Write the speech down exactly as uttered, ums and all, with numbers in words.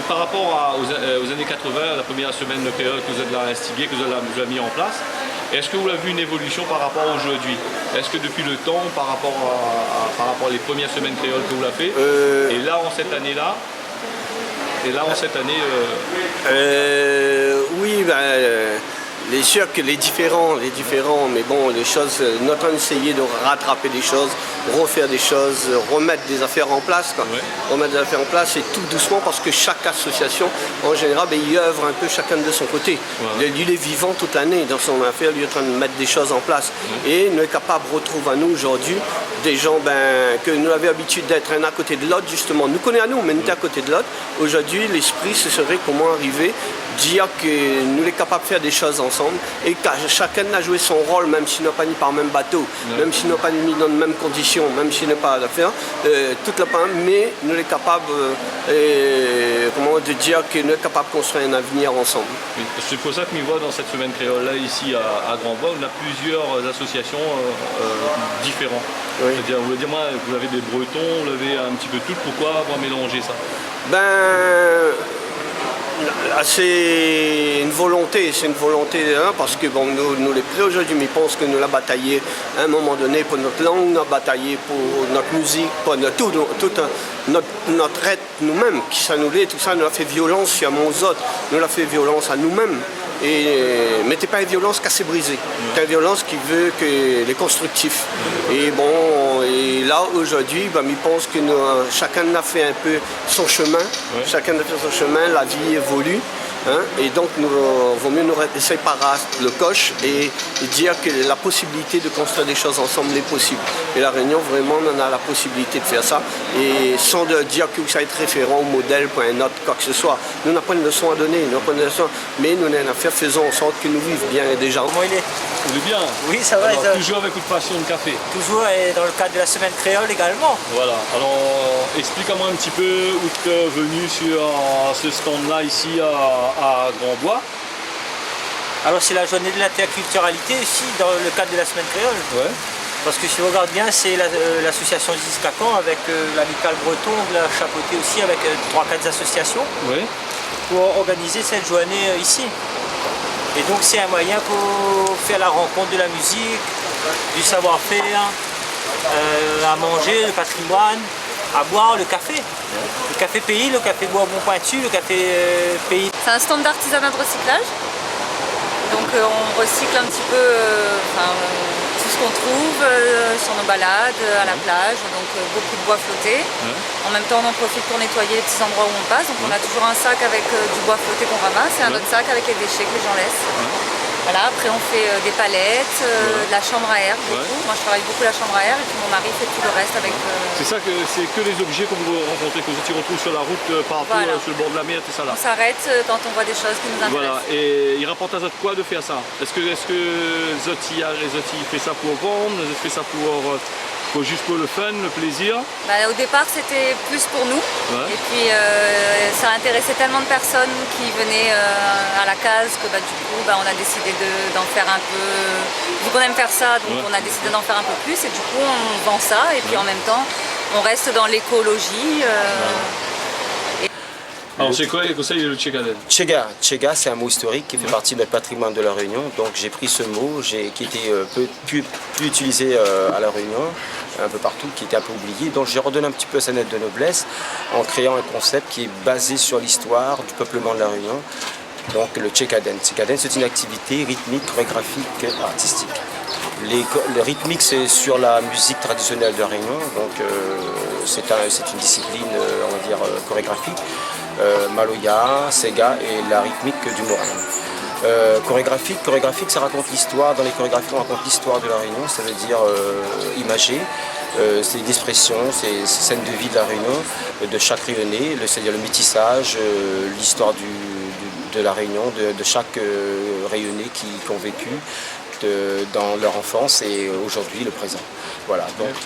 Par rapport à, aux, euh, aux années quatre-vingts, la première semaine de créole que vous êtes là instigée, que vous avez, vous avez mis en place, est-ce que vous avez vu une évolution par rapport à aujourd'hui ? Est-ce que depuis le temps, par rapport à, à, par rapport à les premières semaines créoles que vous l'avez fait, Euh. et là, en cette année-là, et là, en cette année, euh, Euh, oui, ben, euh, Lé sir ke lé diféran, lé diféran, mé bon, lé shoz, euh, nou lé antrin d'éséyé de ratrap dé shoz, refèr dé shoz, remèt dé zafèr an plas, koi. Ouais. Remèt dé zafèr an plas, é tou dousman, parske shak asosiasion, an zénéral, ben, i èv in pé shakinn de son koté. Ouais. Li, li lé vivan tout lané dan son afèr, li lé antrin de mèt dé shoz an plas. Ouais. É nou lé kapab retrouv anou zordi dé zan, ben, ke nou lavé labitid d'èt inn a koté de lot, zistoman. Nou koné anou, mé nou té a koté de lot. Zordi, léspri, se sré koman arivé dir ke nou lé kapab fèr dé shoz ansanm é ke shakinn la zoué son rol, mèm si nou la pa ni par mèm bato, Ouais. mèm si nou la pa ni dan mèm kondision, mèm si nou la pa la fèr, euh, tout la pa, mé nou lé kapab, euh, é, koman, de dir ke nou lé kapab konstrui in avenir ansanm. Oui, c'est pour ça que mi voi dans cette semaine créole là, ici à, à Grand-Bois, on a plusieurs associations, euh, euh, différentes. Oui. C'est-à-dire, vous voulez dire, moi, vous avez des Bretons, vous avez un petit peu tout, pourquoi avoir mélangé ça ? Ben, la, sé in volonté, sé in volonté, hein, parske, bon, nou, nou lé pré zordi, mé mi pans ke nou la batayé a in moman doné pou nout lang, nou la batayé pou nout mizik, pou nout, tout, tout, hein, nout, nout rèt nou mèm, kisa nou lé, tousa, nou la fé violans si amoin, zot, nou la fé violans a nou mèm. É, mé té pa in violans kasé brizé. Té in violans ki vé ke lé konstriktif. É bon, é la, zordi, ben, mi pans ke nou, shakinn la fé in pé son shemin. Ouais. Shakinn la fé son shemin, la vi évolu, hein, é donk nou, vo mié nou ré-, éséy pa rat le kosh é é dir ke la posibilité de konstrui dé shoz ansanm lé posib. É La Rényon, vréman, nou néna la posibilité de fèr sa. É san de dir ke sa va èt référan ou modèl pou in ot, koi ke se soi. Nou na poin de leson a doné, nou na poin de leson, mé nou néna in afèr, fézon an sort ke nou viv bien déza. Koman i lé ? Vous allez bien ? Oui, ça va, et toi ? Alors, toujours avec votre passion de café. Toujours, et dans le cadre de la semaine créole également. Voilà. Alors, euh, explique-moi un petit peu où t'es venu sur, euh, ce stand-là ici à, à Grand-Bois. Alors, c'est la journée de l'interculturalité aussi, dans le cadre de la semaine créole. Ouais. Parce que si on regarde bien, c'est la, euh, l'association Ziskakan avec, euh, l'Amicale Breton, la chapeautée aussi avec, euh, trois, quatre associations Ouais. pour organiser cette journée, euh, ici. Et donc, c'est un moyen pour faire la rencontre de la musique, du savoir-faire, euh, à manger, le patrimoine, à boire, le café. Le café pays, le café Bourbon Pointu, le café, euh, pays. C'est un stand d'artisanat de recyclage. Donc, euh, on recycle un petit peu, euh, enfin, euh, tout ce qu'on trouve, euh, sur nos balades, euh, à la plage. Donc, euh, beaucoup de bois flotté. Ouais. En même temps, on en profite pour nettoyer les petits endroits où on passe. Donc, on a toujours un sac avec, euh, du bois flotté qu'on ramasse et un autre sac avec les déchets que les gens laissent. Ouais. Voilà, après, on fait, euh, des palettes, euh, de la chambre à air, beaucoup. Ouais. Moi, je travaille beaucoup la chambre à air et puis mon mari fait tout le reste avec, euh, C'est ça que, c'est que les objets que vous rencontrez, que vous retrouvez sur la route, euh, partout, Voilà. euh, sur le bord de la mer, tout ça là. On s'arrête, euh, quand on voit des choses qui nous intéressent. Voilà. Et il rapporte à ça quoi de faire ça ? Est-ce que, est-ce que zot i a, zot i fé sa pou vann, zot i fé sa pou, euh, pou, juste pour le fun, le plaisir ? Bah, au départ, c'était plus pour nous. Ouais. Et puis, euh, ça intéressait tellement de personnes qui venaient, euh, à la case que, bah, du coup, bah, on a décidé de, d'en faire un peu. Vu qu'on aime faire ça, donc Ouais. on a décidé d'en faire un peu plus. Et du coup, on vend ça. Et puis Ouais. en même temps, on reste dans l'écologie, euh, Ouais. et Alors, c'est quoi, c'est quoi ça, le tchékaden ? Tchéga, tchéga, c'est un mot historique qui fait Ouais. partie de notre patrimoine de La Réunion. Donc, j'ai pris ce mot, j'ai, qui était, euh, peu, plus, plus utilisé, euh, à La Réunion, un peu partout, qui était un peu oublié. Donc, je redonne un petit peu sa note de noblesse en créant un concept qui est basé sur l'histoire du peuplement de La Réunion. Donc, le tchékaden. Tchékaden, c'est une activité rythmique, chorégraphique, artistique. Les co-, le rythmique, c'est sur la musique traditionnelle de La Réunion. Donc, euh, c'est un, c'est une discipline, euh, on va dire, euh, chorégraphique. Euh, maloya, séga et la rythmique du morin. Euh, chorégraphique, chorégraphique, ça raconte l'histoire. Dans les chorégraphies, on raconte l'histoire de La Réunion, ça veut dire, euh, imagé. Euh, c'est une expression, c'est, c'est scène de vie de La Réunion, euh, de chaque Réunionnais, le, c'est-à-dire le métissage, euh, l'histoire du, du, de La Réunion, de, de chaque, euh, Réunionnais qui, qui ont vécu de, dans leur enfance et aujourd'hui le présent. Voilà, donc.